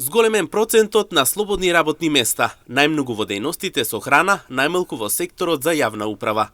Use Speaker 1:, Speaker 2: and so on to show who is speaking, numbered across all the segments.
Speaker 1: Зголемен процентот на слободни работни места, најмногу во дејностите со храна, најмалку во секторот за јавна управа.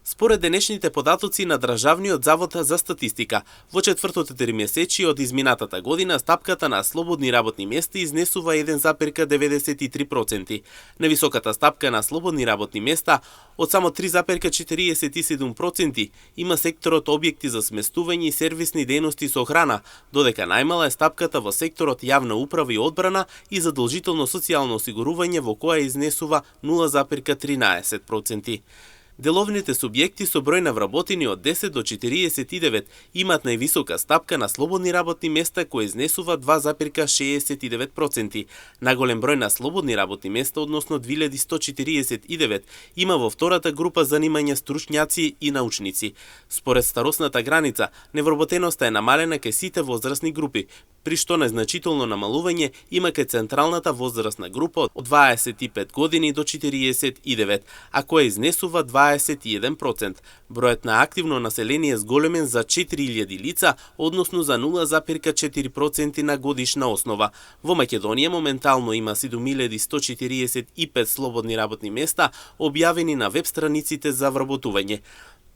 Speaker 1: Според денешните податоци на Државниот завод за статистика, во четвртото тримесечие од изминатата година стапката на слободни работни места изнесува 1,93%. Невисоката стапка на слободни работни места од само 3,47% има секторот објекти за сместување и сервисни дејности со храна, додека најмала е стапката во секторот јавна управа и одбрана и задолжително социјално осигурување, во која изнесува 0,13%. Деловните субјекти со број на вработени од 10 до 49 имат највисока стапка на слободни работни места кои изнесува 2,69%. Наголем број на слободни работни места, односно 2149, има во втората група занимања стручњаци и научници. Според старосната граница, невработеноста е намалена кај сите возрастни групи, при што незначително намалување има кај централната возрастна група од 25 години до 49, а која изнесува 21%. Бројот на активно население е зголемен за 4000 лица, односно за 0,4% на годишна основа. Во Македонија моментално има 7145 слободни работни места, објавени на веб страниците за вработување.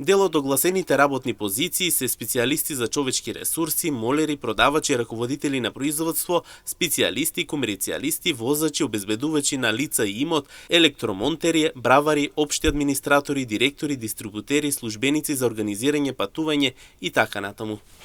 Speaker 1: Дел од огласените работни позиции се специјалисти за човечки ресурси, молери, продавачи, раководители на производство, специјалисти, комерцијалисти, возачи, обезбедувачи на лица и имот, електромонтери, бравари, општи администратори, директори, дистрибутери, службеници за организирање патување и така натаму.